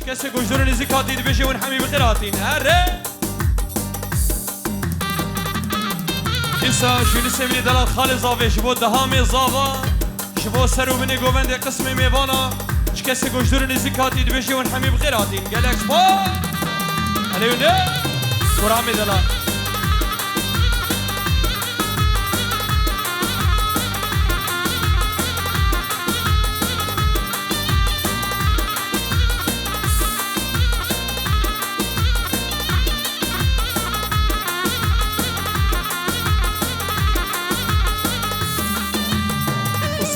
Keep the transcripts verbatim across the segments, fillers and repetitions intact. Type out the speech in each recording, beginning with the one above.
Kesê ku ji dûr û nêzîk hatî dibêje hûn hemî bi xêr hatîn. Erê! Dîsa ji Yunusê min ê delal xalê zavê ji bo deha mê zava, ji bo ser û binê govendê qismê mêvana, ji kesê ku ji dûr û nêzîk hatî dibêje hûn hemî bi xêr hatîn. Gelek spas. Elê Yunus. Kuramê delal.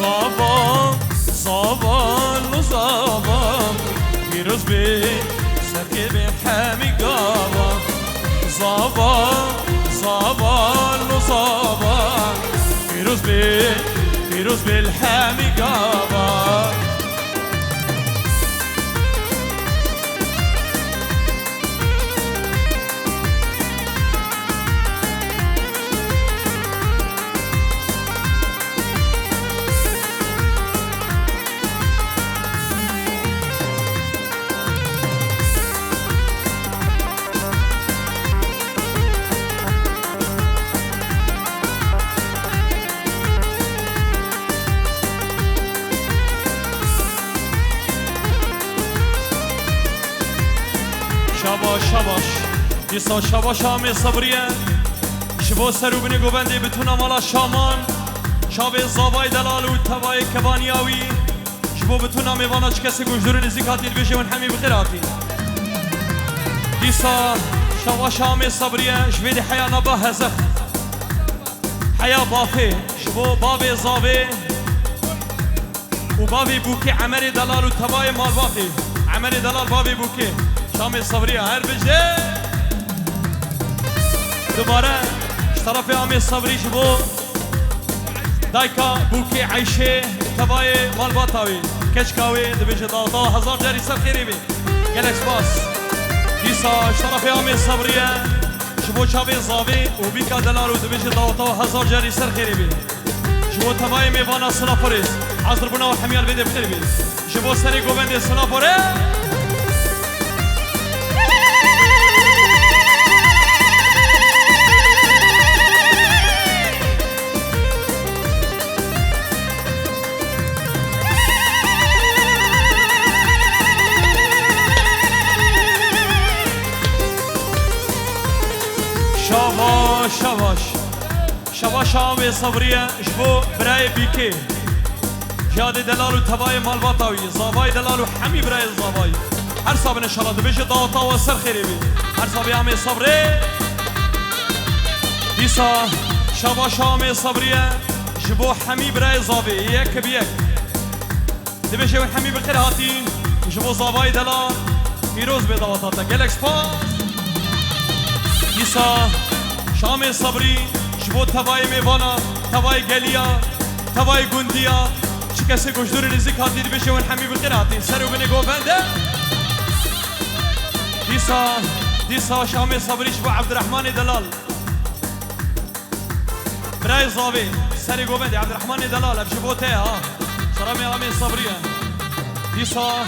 Zava, zava, lo zava, pîroz be, serkê be hemî gava. Zava, zava, lo zava, pîroz be, pîroz be li hemî gava. Şabaş, şabaş. Dîsa şabaş amê sebriye. Ji bo ser û binê govendê bi tuna mala şaman, çavê zavay delal û tevayê kevaniya wî. Ji bo bi tuna mêvana çi kesê ku ji dûr û nêzîk hatî dibêje hûn hemî bi xêr hatî. Dîsa şabaş amê sebriye. Ji vê de heya nava hezex. Heya bafê. Ji bo bavê zavê. û bavê bûkê Emerê delal û tevayê malbatê. Emerê delal bavê bûkê. Şamê sebriye her bije. Dubare ji terefê amê sebrî ji bo dayka bûkê Eyşê tevayê malbata wê. Keçka wê dibêje daweta hezar carî ser xêrê bê. Gelek spas. Dîsa ji terefê amê sebriye ji bo çavê zavê û bîka delal û dibêje daweta hezar carî ser xêrê bê. Ji bo tevayê mêvana Sinaporê, hazir bûna û hemiyar vê de bi xêr bê. Ji bo serê govendê Sinaporê. Şabaş, şabaş. Şevaşa amê sebriye ji bo birayê bîkê. Jadê delal û tevayê malbata wî, zavayê delal û hemî birayê zavayî. Her sabine şala dibêje daweta we ser xêrê bî. Her sabê amê sebrê. Dîsa şevaşa amê sebriye ji bo hemî birayê zavê, yek bi yek. Dibêje hûn hemî bi xêr hatî, ji bo zavayê delal, pîroz bê daweta te. Gelek spas. Dîsa şamê sebrî, ji bo tevayê mêvana, tevayê geliya, tevayê gundiya, çi kesê ku ji dûr û nêzîk hatî dibêje hûn hemî bi xêr hatî. Ser û binê govende. Dîsa, dîsa şamê sebrî ji bo Ebdirehmanê delal. Birayê zavê, serê govendê, Ebdirehmanê delal, ev ji bo te ye ha. Selamê amê sebriye. Dîsa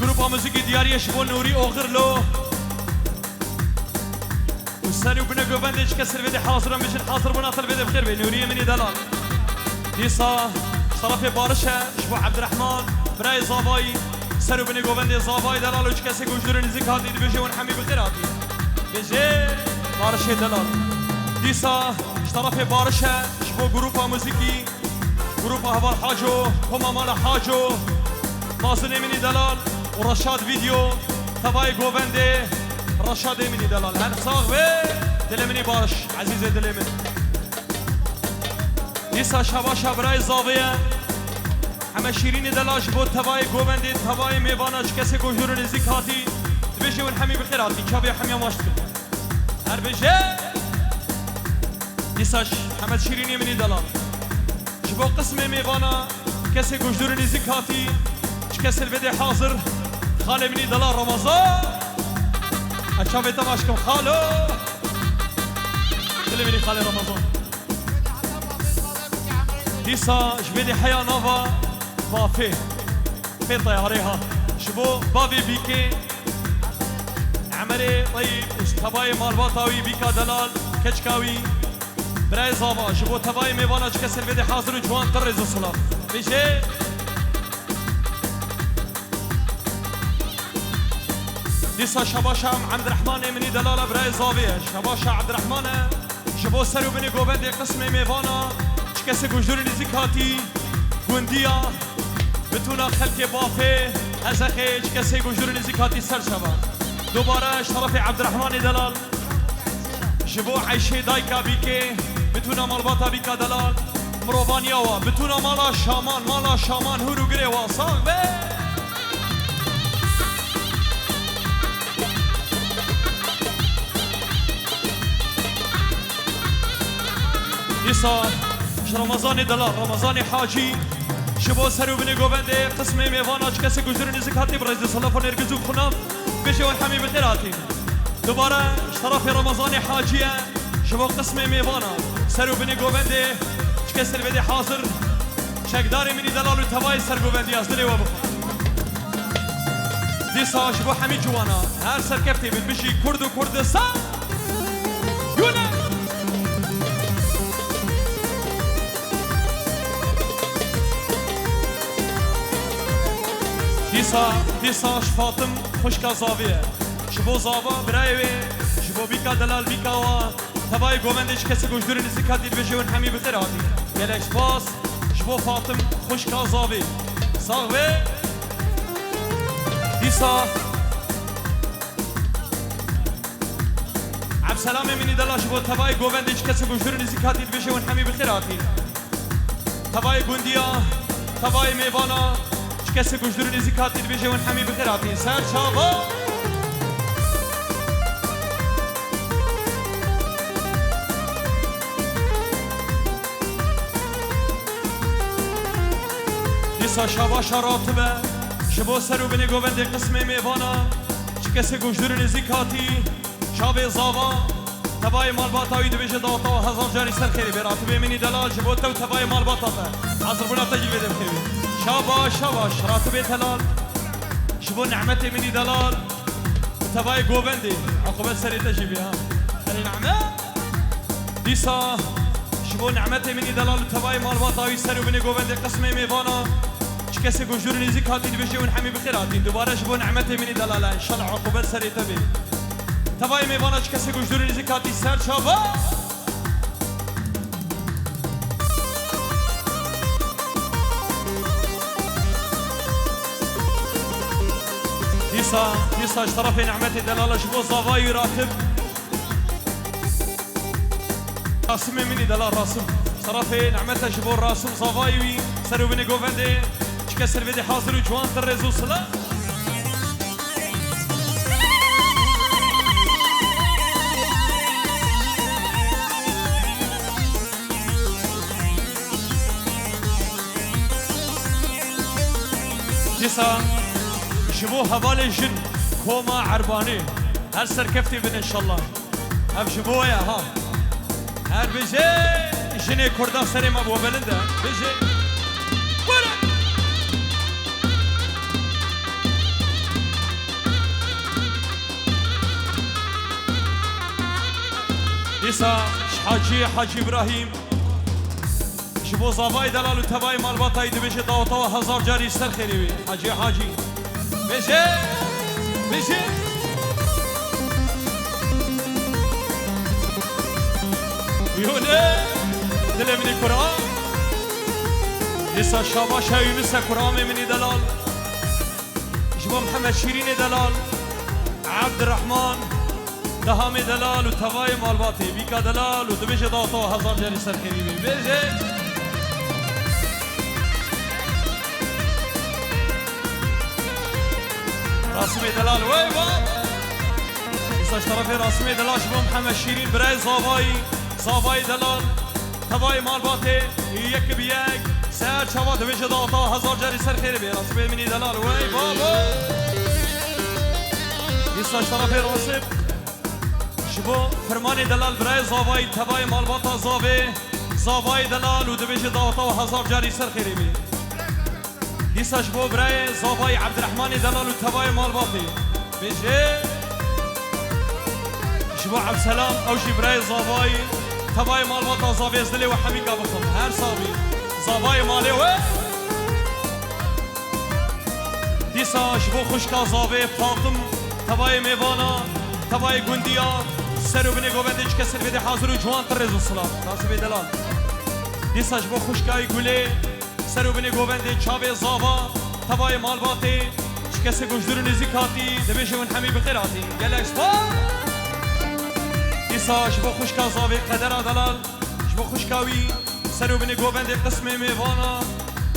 grupa muzîkî diyariye ji bo Nûrî Oxirlo. Û ser û binê govendê çi kes li vê de hazir in, bijin hazir bûna te li vê de bi xêr bê, Nûriyê min ê delal. Dîsa ji terefê Bariş e, ji bo Ebdirehman, birayê zavayî, ser û binê govendê zavayî delal û çi kesê ku ji dûr û nêzîk hatî dibêje hûn hemî bi xêr hatî. Bêje Barişê delal. Dîsa ji terefê Bariş e, ji bo grupa muzîkî, grupa Heval Haco, Koma Mala Haco, Mazinê min ê delal û Reşad Video, tevayê govendê Reşadê min ê delal. Her sax be, dilê min ê baş, ezîzê dilê min. Dîsa şevaşa birayê zavê ye. Heme şîrînê delal ji bo tevayê govendê, tevayê mêvana, çi kesê ku ji dûr û nêzîk hatî, dibêje hûn hemî bi xêr hatî, çavê hemiya maç dikin. Her bêje. Dîsa ş-, Hemed Şîrînê min ê delal. Ji bo qismê mêvana, kesê ku ji dûr û nêzîk hatî, çi kesê li vê de hazir, xalê min ê delal Ramazan. Ez çavê te maç kim xalo. Dilê min ê xalê Ramazan. Dîsa ji vê de heya nava mafê. Fê teyarê ha. Ji bo bavê Bîkê, Emerê Teyîb, ji tebayê malbata wî, Bîka Delal, keçika wî, birayê Zava, ji bo tebayê mêvana çi kesê li vê de hazir û ciwan, ti rêz û silav. Bêje. Dîsa şabaşa Em-, Emdirehmanê min î delala birayê Zavê ye. Şabaşa Emdirehman e. Ji bo ser û binê govendê qismê mêvana, çi kesê ku ji dûr û nêzîk hatî, gundiya, bitûna xelkê Bafê, Hezexê, çi kesê ku ji dûr û nêzîk hatî ser çava. Dubare ji terefê Emdirehmanê delal, ji bo Eyşê dayika Bîkê, bitûna malbata Bîka delal, mirovaniya wa, bitûna mala Şaman, mala Şaman hûr û girê wa sax be. Dîsa ji Remezanê delal, Remezanê Hacî, ji bo ser û binê govendê qismê mêvana, çi kesê ku ji dûr û nêzîk hatî, bi rêz û selaf û nêrgiz û xunav, bêje hûn hemî bi xêr hatîn. Dubare ji terefê Remezanê Hacî ye. Ji bo qismê mêvana, ser û binê govendê, çi kesê li vê de hazir, çekdarê min î delal û tevayê sergovendî, ez dilê we bixwim. Dîsa ji bo hemî ciwana, her serkeftê bin, bijî Kurd û Kurdistan! Yûne! Dîsa, dîsa ji Fatim xwişka Zavê ye. Ji bo Zava, birayê wê, ji bo Bîka delal, Bîka wa, tevayê govendê, çi kesê ku ji dûr û nêzîk hatî, dibêje hûn hemî bi xêr hatî. Gelek spas ji bo Fatim xwişka Zavê. Sax be. Dîsa Ebselamê min î delal, ji bo tevayê govendê, çi kesê ku ji dûr û nêzîk hatî, dibêje hûn hemî bi xêr hatî. Tevayê gundiya, tevayê mêvana, çi kesê ku ji dûr û nêzîk hatî, dibêje hûn hemî bi xêr hatî. Ser çava! Dîsa şabaşa ratibe ji bo ser û binê govendê qismê mêvana, çi kesê ku ji dûr û nêzîk hatî, çavê Zava, tevayê malbata wî, dibêje daweta we hezar carî ser xêrê bê. Ratibê min î delal, ji bo te û tevayê malbata te. Hazirbûna te jî vê de bi xêr bê. Şabaş, şabaş, ratibê delal. Ji bo Nehmetê min î delal û tevayê govendê. Aqibet serê te jî bê ha. Erê Nehmet. Dîsa ji bo Nehmetê min î delal û tevayê malbata wî, ser û binê govendê qismê mêvana, çi kesê ku ji dûr û nêzîk hatî, dibêje hûn hemî bi xêr hatîn. Dubare ji bo Nehmetê min î delal e. Înşallah aqibet serê te bê. Tevayê mêvana, çi kesê ku ji dûr û nêzîk hatî, ser çava! Dîsa, dîsa ji terefê Nehmetê delala, ji bo Zavayî ratib. Rasimê min î delal, Rasim. Ji terefê Nehmete, ji bo Rasim Zavayî wî, ser û binê govendê, çi kesê li vê de hazir û ciwan, ti rêz û silav. Dîsa ji bo hevalê jin, koma Erbanê, her serkeftî bin înşallah. Ev ji bo we ye ha. Her bijê jinê Kurda, serê me bo bilind e. Bijê. Were! Dîsa ji Hacî, Hacî Îbrahîm, ji bo Zavayê delal û tevayê malbatayî, dibêje daweta we hezar carî ser xêrê wê. Hacî, Hacî. Bêje, bêje. Yûne, dilê min ê Kur'an. Dîsa şabaşa Yûnise Kur'anê min î delal. Ji bo Mihemed Şîrînê delal, Ebdirehman, Dehamê delal û tevayê malbatê, Bîka delal û dibêje daweta we hezar carî ser xêrî bê. Bêje. Rasimê delal, wey bab! Dîsa ji terefê Rasimê delal ji bo Mihemed Şîrîn, birayê Zavayî, Zavayê delal, tevayê malbatê, yek bi yek, ser çava, dibêje daweta we hezar carî ser xêrê bê. Rasimê min î delal, wey babo! Dîsa ji terefê Rasim, ji bo Firmanê delal, birayê Zavayî, tevayê malbata Zavê, Zavayê delal û dibêje daweta we hezar carî ser xêrê bê. Dîsa ji bo birayê Zavayî Ebdirehmanê delal û tevayê malbatê. Bêje. Ji bo Ebselam, ew jî birayê Zavayî, tevayê malbata Zavê ez dilê we hemîka bixim. Her sax bî. Zavayê malê we. Dîsa ji bo xwişka Zavê Fatim, tevayê mêvana, tevayê gundiya, ser û binê govendê çi kesê li vê de hazir û ciwan, ti rêz û silav. Nasibê delal. Dîsa ji bo xwişkayî Gulê, ser û binê govendê çavê Zava, tevayê malbatê, çi kesê ku ji dûr û nêzîk hatî, dibêje hûn hemî bi xêr hatî. Gelek spas. Dîsa ji bo xwişka Zavê Qedera Delal, ji bo xwişka wî, ser û binê govendê qismê mêvana,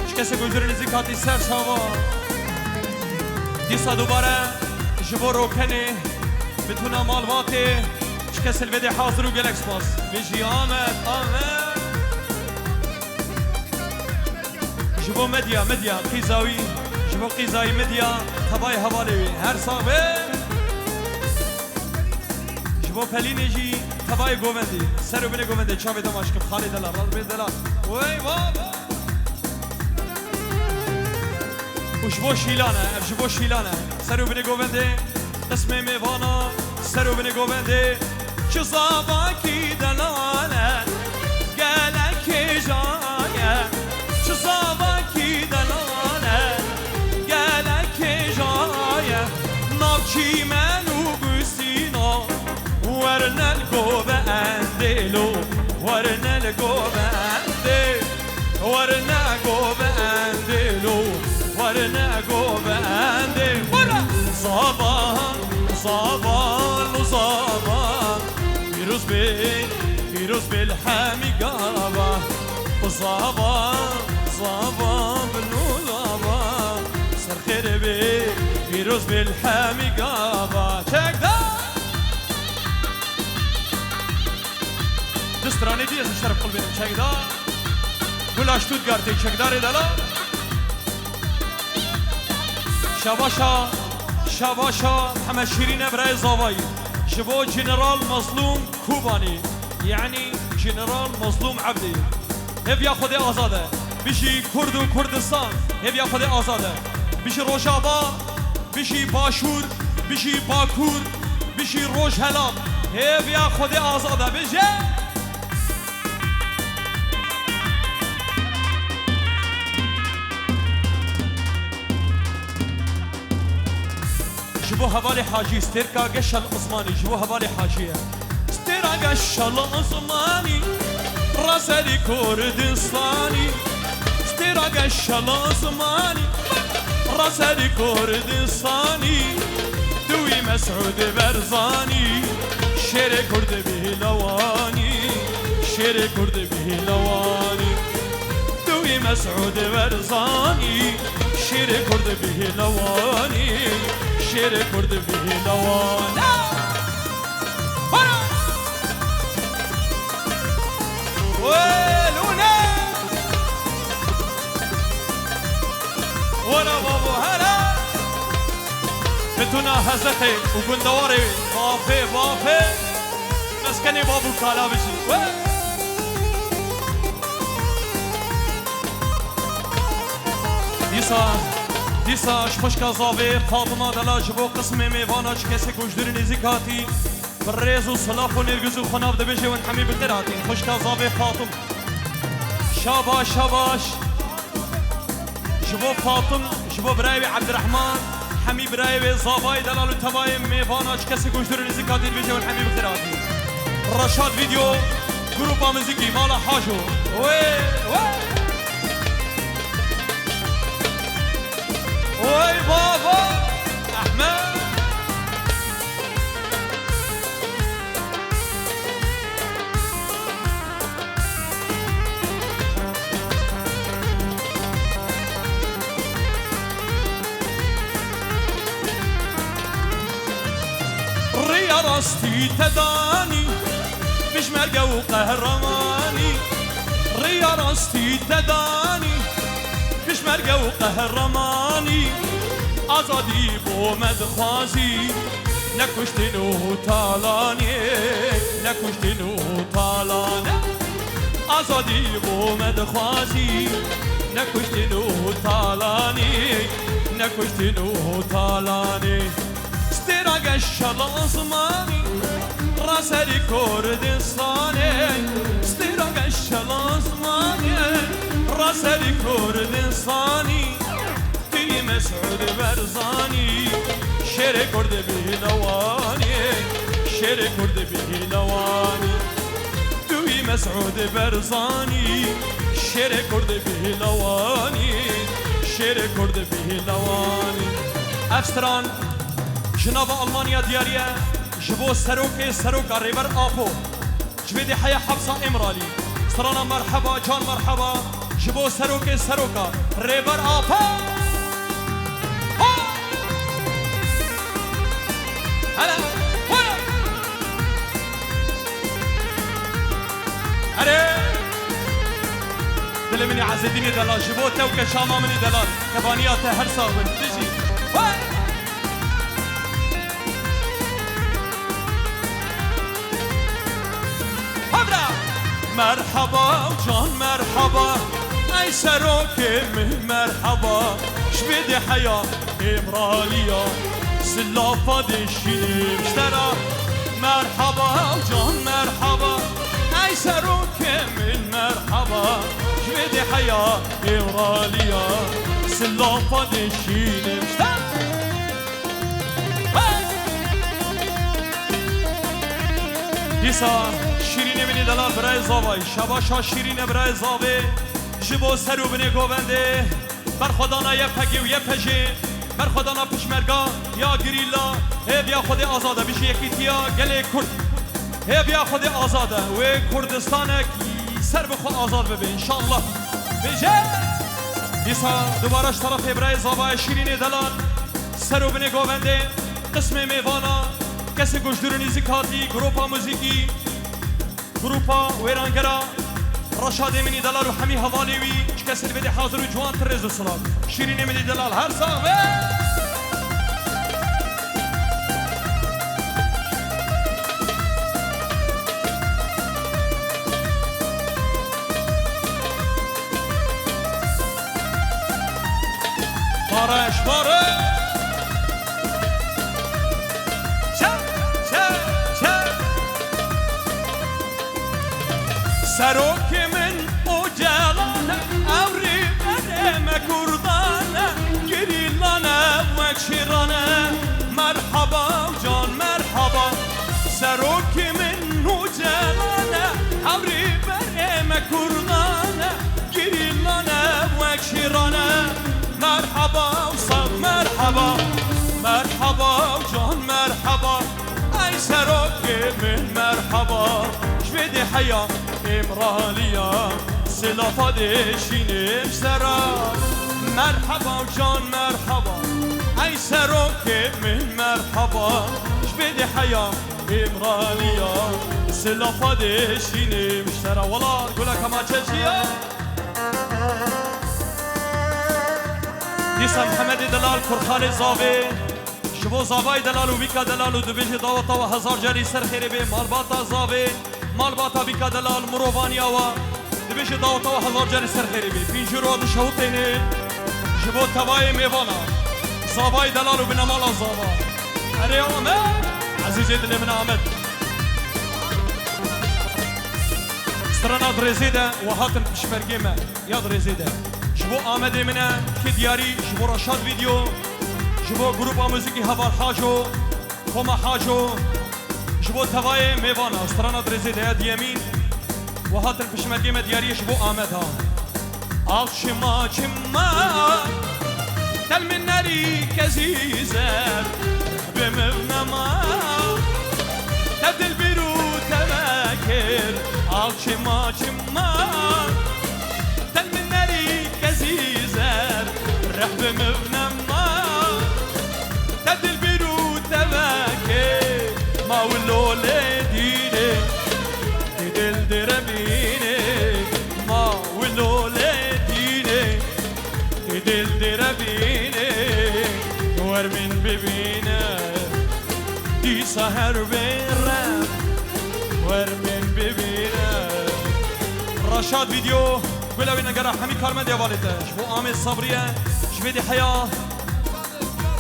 çi kesê ku ji dûr û nêzîk hatî ser çava. Dîsa dubare ji bo Rokenê, bitûna malbatê, çi kesê li vê de hazir û gelek spas. Bijî Amed, Amed. Ji bo Medya, Medya, qîza wî, ji bo qîza wî Medya, tevayê hevalê wî, her sax be. Ji bo Pelînê jî tevayê govendê, ser û binê govendê, çavê dema şikim, xalê delal, rast bê delal. Wey baba! Û ji bo Şîlan e, ev ji bo Şîlan e, ser û binê govendê, qismê mêvana, ser û binê govendê, çi zavakî delal e, gelek hêja ye. Çi zavakî delal e, gelek hêja ye. Nav çîmen û gusîna, werne li govendê lo, werne li govendê. Werine govendê lo, werine govendê. Were! Zava, zava, lo zava, pîroz bê, pîroz bê li hemî gava. Zava, zava, bi lo zava, ser xêr bê, pîroz bê li hemî gava. Çek da! Du stranê dî ez şeref qulbênim çekdar. Gula Stuttgartê çekdarê delal. Şabaşa, şabaşa Mihemed Şîrîne birayê Zavayî. Ji bo General Mazlûm Kobanî, yanî General Mazlûm Ebdî. Hêviya Xwedê azad e. Bijî Kurd û Kurdistan. Hêviya Xwedê azad e. Bijî Rojava. Bijî Başûr, bijî Bakur, bijî Rojhelat. Hêviya Xwedê azad e, bêje! Ji bo hevalê Hacî, stêrka Geşel Osmanî, ji bo hevalê Hacî ye. Stêra Geşel Osmanî, raserî Kurdistanî. Stêra Geşel Osmanî, raserî Kurdistanî. Tu wî Mesûd Berzanî, şêrê Kurd bihîlewanî. Şêrê Kurd bihîlewanî. Tu wî Mesûd Berzanî, şêrê Kurd bihîlewanî. Şêrê Kurd bihîlewanî. Were! Wê lûne! Were babo, here! Mitûna Hezeqê û gundewarê Bafê, Bafê, meskenê Babû Kala bijî. Wê! Dîsa, dîsa ji xwişka Zavê Fatima Delal ji bo qismê mêvana çi kesê ku ji dûr û nêzîk hatî, bi rêz û silav û nêrgiz û xwenav dibêje hûn hemî bi xêr hatîn. Xwişka Zavê Fatim. Şabaş, şabaş. Ji bo Fatim, ji bo birayê wê Ebdirehman, hemî birayê wê Zavayê delal û tevayê mêvana çi kesê ku ji dûr û nêzîk hatî dibêje hûn hemî bi xêr hatîn. Reşad Video, grupa muzîkî, Mala Hajo. Wê, wê. Oy baba Ehmed. Riya rastî te danî, pişmerge û qehremanî. Riya rastî te danî, pişmerge û qehremanî. Azadî bo me dixwazî, ne kuştin û talanê, ne kuştin û talanê. Azadî bo me dixwazî, Nekuştin û talanî, nekuştin û talanî. Stêra geşa lazmanî, raserî Kurdistanê. Stêra geşa lazmanî, raserî Kurdistanî. Tî Mesûd Berzanî, şêrê Kurd bî lewanî, şêrê Kurd bî lewanî. Tûyî Mesûd Berzanî, şêrê Kurd bî lewanî, şêrê Kurd bî lewanî. Ev stran ji nava Almanya diyar e, ji bo serokê seroka Rêber Apo, ji vê dê heya Hafsa Îmralî. Strana merheba, can merheba, ji bo serokê seroka Rêber Apo. Ha! Hele! Hele! Erê! Dilê min ê Ezedînê delal, ji bo te û keşama min ê delal. Kevaniya te her sax bin. Bijî. Hey! Havra! Merhaba can merhaba, ey serokê min merhaba, ji vê dê heya Îmraliya, silafa dê şînim ji te ra. Merhaba can merhaba, ey serokê min merhaba, ji vê dê heya Îmraliya, silafa dê şînim ji te ra. Hey! Dîsa şîrînê min ê delal birayê zavayî, şebaşa şîrîne birayê zavê, ji bo ser û binê govendê, berxwedana Y P G û Y P J, berxwedana pişmerga ya girîla, hêviya Xwedê azad e, bijî yekîtiya gelê Kurd. Hêviya Xwedê azad e, wê Kurdistanek ser bi xwe azad bibe, înşallah. Bêje! Dîsa dubare ji terefê birayê zavayê şîrînê delal, ser û binê govendê, qismê mêvana, kesê ku ji dûr û nêzîk hatî, grupa muzîkî, grupa wêrangera, Reşadê min ê delal û hemî hevalê wî, ji kesê li vê dê hazir û ciwan, ti rêz û silav. Şîrînê min ê delal, her sax be! Barış, barış! Çek, çek, çek! Serokê min Ocalan e, ew rêberê me Kurdan e, gerîlan e wek şêran e, merhaba can merhaba. Serokê min Ocalan e, ew rêberê me Kurdan e, gerîlan e wek şêran e, merhaba û sax merhaba, merhaba û can merhaba. Ey serokê min merhaba, ji vê dê heya Îmraliya, silafa dê şînim ji te ra. Merhaba û can merhaba, ey serokê min merhaba, ji vê dê heya Îmraliya, silafa dê şînim ji te ra. Wela gula kemaçe çi ya? Dîsa Mihemedê delal, Kurxanê zavê, ji bo zavayê delal û vîka delal û dibêje daweta we hezar carî ser xêrê bê, malbata zavê, malbata vîka delal, mirovaniya we, dibêje daweta we hezar carî ser xêrê bê. Pîncî ro dişewitêne ji bo tevayê mêvana, zavayê delal û binemala zava. Erê Amed, ezîzê dilê min Amed. Strana di rêzê de we hatin pişmergê me. Ya di rêzê de. Ji bo Amedê min e, kê diyarî, ji bo Reşad Video, ji bo grupa muzîkî Heval Haco, Koma Haco, ji bo tevayê mêvana, strana di rêzê de ya diyemîn, we hatin pişmergê me diyariyê ji bo Amed ha. Ax çima çima, tel min nerî kezî zer, rehbê min nema, te dilbîr û te vekir, ax çima çima. Tel min nerî kezî zer, rehbê min nema. Te dilbîr û te vekê, ma û lolê dînê, tê dil dêre bînê, ma û lolê dînê, tê dil dêre bînê, wer min bibîne, dîsa her bê rem, wer min bibîne. Reşad Video. Gula wî nengera hemî karmendê hevalê te. Ji bo Amê Sabriye, ji vê dî heya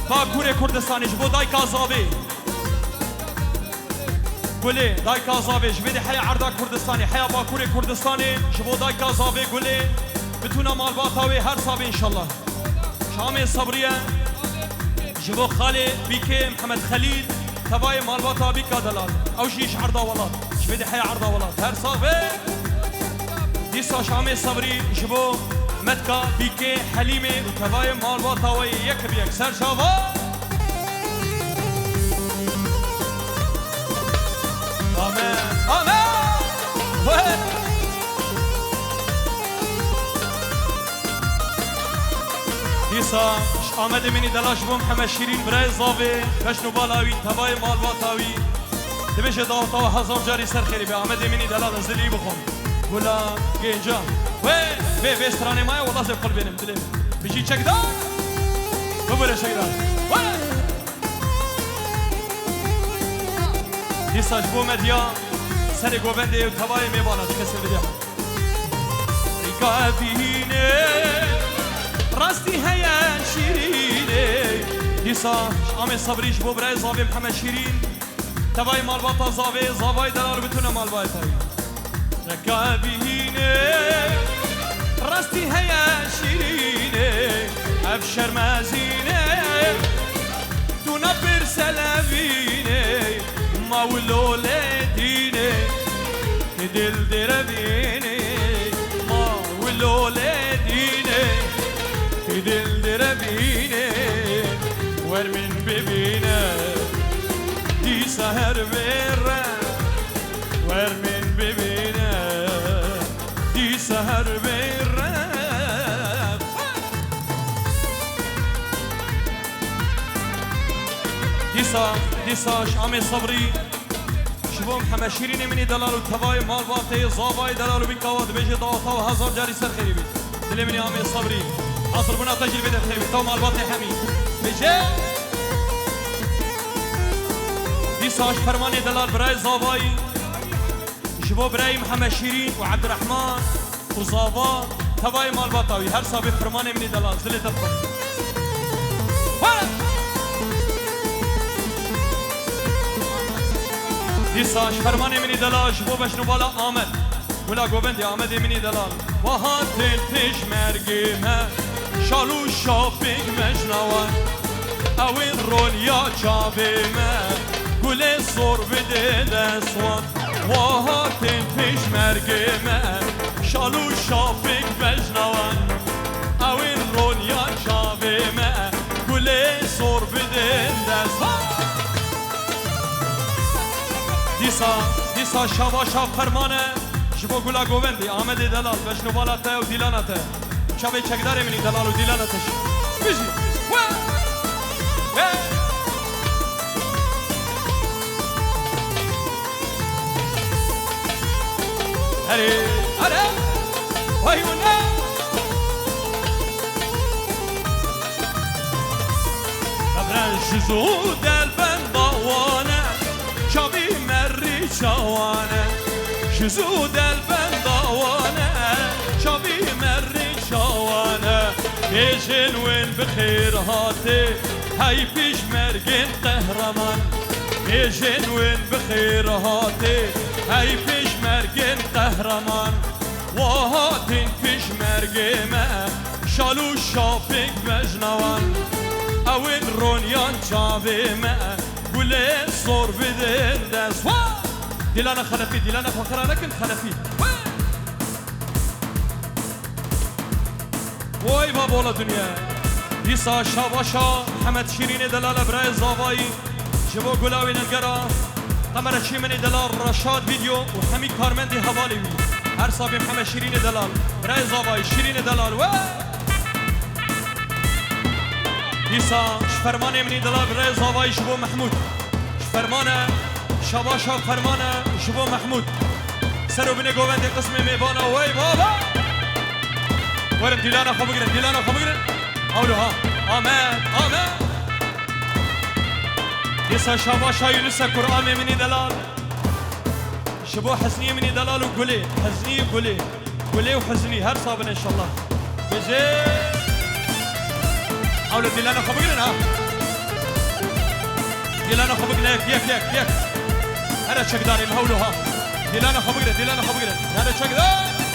Bakurê Kurdistanê, ji bo dayika Zavê. Gulê, dayika Zavê, ji vê dî heya erda Kurdistanê, heya Bakurê Kurdistanê, ji bo dayika Zavê Gulê, bitûna malbata wê her sabê înşallah. Ji Amê Sabriye, ji bo xalê Bîkê Mihemed Xelîl, tevayê malbata Bîka Delal. Ew jî ji erda welat, ji vê dî heya erda welat. Her sabê. Dîsa ji Amê Sabrî ji bo metka Bîkê Helîmê û tevayê malbata we yek bi yek ser çava. Amen. Amen. Hey. Dîsa ji Amedê Mînî Delal ji bo Mihemed Şîrîn birayê Zavê, beşn û bala wî, tevayê malbata wî. Dibêje daweta we hezar carî ser xêrî be. Amedê Mînî Delal ez dilî bixwim. Gula genca. Wê, vê, vê stranê maye, wela ez ê qul bênim dilê. Bijî çekdar. Bibire çekdar. Wê. Dîsa ji bo medya serê govendê û tevayê mêvana çi kesê bidê. Rîka evînê, rastî heye şîrînê. Dîsa Amê Sabrî ji bo birayê Zavê Mihemed Şîrîn. Tevayê malbata Zavê, Zavayê Delal bitûne malbayê tevî. Reka evînê, rastî heye şîrînê, ev şermezînê, tu ne pirse levînê, ma wi lolê dînê, tu dil direvînê, ma wi lolê dînê, tu dil direvînê, wer min bibîne. Dîsa her vê re, wer min bibîne, dîsa her vê re. Dîsa, dîsa ji Amê Sabrî, ji bo Mihemed Şîrînê Mînî Delal û tevayê malbatê Zavayê Delal û Bîka we dibêje daweta we hezar carî ser xêrî bît. Dilê min ê Amê Sabrî. Hazirbûna te jî li vê derxê bî. Tev malbatê hemî. Bêje. Dîsa ji fermanê delal birayê Zavayî. Ji bo birayê Mihemed Şîrîn û Ebdirehman û Zava tevayê malbata wî. Her sabê fermanê min ê delal. Zilê te bixwe. Dîsa ji fermanê min ê delal ji bo beşnûbala Amed. Gula govendê Amedê min ê delal. Wa hatin pêşmergê me, şal û şapik mejna wan. Ew ên roniya çavê me, gulê sor bidê dest wan. Wa hatin pêşmergê me, şal û şapik mejna wan. Ew ên roniya çavê me, gulê sor bidê dest wan. Dîsa, dîsa şava şav fermane. Ji bo gula govendê, Amedê delal, beşnûbala te û dîlana te. Çavê çekdarê min î delal û dîlana te jî. Bijî. We! We! Herê, here! Wey hûne! Evren ji zû delbenda wane, çavî merî çawane. Ji zû delbenda wane, çavî merî çawane. Bêjin wên bi xêr hatê, hey pêşmergên qehreman. Bêjin wên bi xêr hatê, hey pêşmergên qehreman. Wa hatin pêşmergê me, şal û şapik bejna wan. Ew ên roniyan çavê me, gulê sor bidin dest wan. Dîlana Xelefî, dîlana xwe xira nekin Xelefî. Wey! Way babola dinya. Dîsa şabaşa Hemed Şîrînê delala birayê Zavayî. Ji bo gula wê nengera, qemera çîmenê delal Reşad Video û hemî karmendê hevalê wî. Her sabê Mihemed Şîrînê delal, birayê Zavayî, Şîrînê delal, we! Dîsa ji fermanê min ê delal birayê Zavayî ji bo Mehmûd. Ji fermane, şabaşa fermane ji bo Mehmûd. Ser û binê govendê qismê mêvana, wey baba! Werin dîlana xwe bigirin, dîlana xwe bigirin. Ewro ha, amen, amen. Dîsa şabaşa Yunus e Kur'anê min ê delal. Ji bo Hezniyê min ê delal û Gulê, Hezniyê Gulê. Bilê û hiznî her sabin inşallah. Bijê. Hewle dîlana xwe bigirin ha. Dîlana xwe bigirin, yek, yek, yek, yek. Here çekdarê li hewlo ha. Dîlana xwe bigirin, dîlana xwe bigirin. Here çekdar.